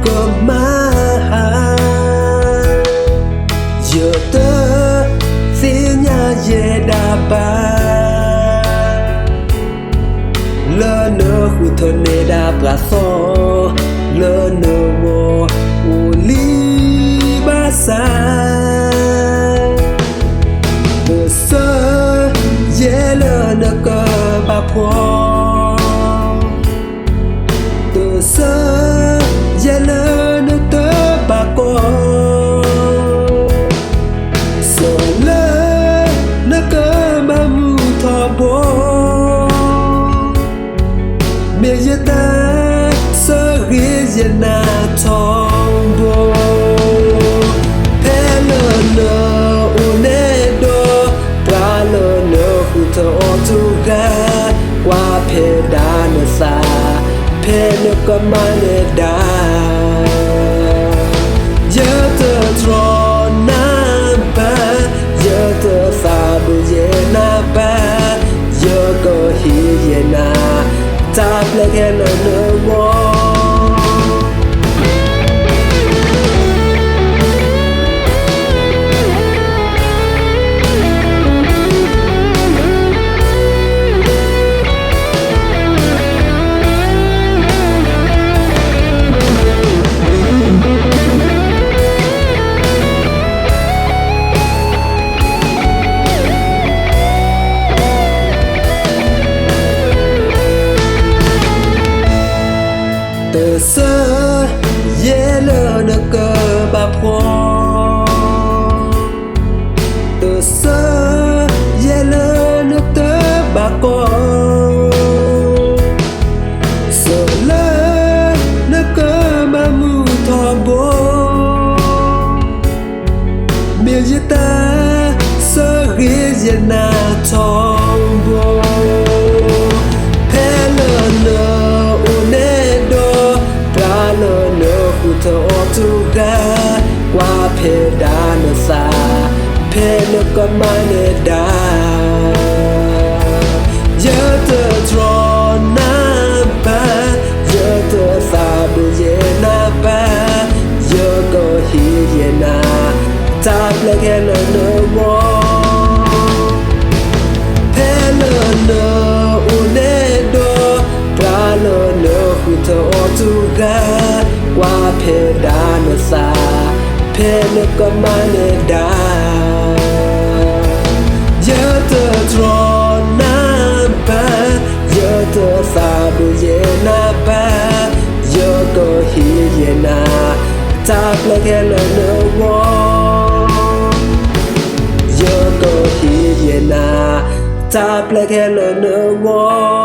ကမၤဟါ, ယတသ့ၣ်ညါယဲဒၣ်ဘၣ် လၢနဃုထၢန့ၢ်ဒၣ်ပှၤသီ လၢနဂီၢ်အိၣ်လံဘၣ်ဆၣ်, တဆၢယဲလၢနကဘၣ်ဖှီၣ်, တဆၢယဲလၢနတဘၣ်ကီ, ဆၢလၢနကဘၣ်မူထီဘိ, မ့ၢ်ယတၢ်ဆၢဂ့ၤယနၢ်ထီဘိ, ဖဲလၢနအိၣ်န့ၣ်ဒီး ပှၤလၢနဃုထၢအီၤတဂၤ ကွၢ်ဖဲဒၣ်နသး ဖဲနကမၤန့ၢ်ဒၣ် ယတတြီနၤဘၣ်, ယတသးဘၣ်ယဲနၤဘၣ်, ယကဟ့ၣ်ယဲနၤ တၢ်ပျဲခဲလၢာ်နဂီၢ်. တဆၢယဲလၢနကဘၣ်ဖှီၣ်, တဆၢယဲလၢနတဘၣ်ကီ, ဆၢလၢနကဘၣ်မူထီဘိ, မ့ၢ်ယတၢ်ဆၢဂ့ၤယနၢ်ထီဘိ, ဖဲလၢနအိၣ်န့ၣ်ဒီး ပှၤလၢနဃုထၢအီၤတဂၤ ကွၢ်ဖဲဒၣ်နသး ဖဲနကမၤန့ၢ်ဒၣ် ယတတြီနၤဘၣ်, ယတသးဘၣ်ယဲနၤဘၣ်, ယကဟ့ၣ်ယဲနၤ တၢ်ပျဲခဲလၢာ်နဂီၢ်. ဖဲလၢနအိၣ်န့ၣ်ဒီး ပှၤလၢနဃုထၢအီၤတဂၤ ကွၢ်ဖဲဒၣ်နသး ဖဲနကမၤန့ၢ်ဒၣ် ယတတြီနၤဘၣ်, ယတသးဘၣ်ယဲနၤဘၣ်, ယကဟ့ၣ်ယဲနၤ တၢ်ပျဲခဲလၢာ်နဂီၢ်, ယကဟ့ၣ်ယဲနၤ တၢ်ပျဲခဲလၢာ်နဂီၢ်.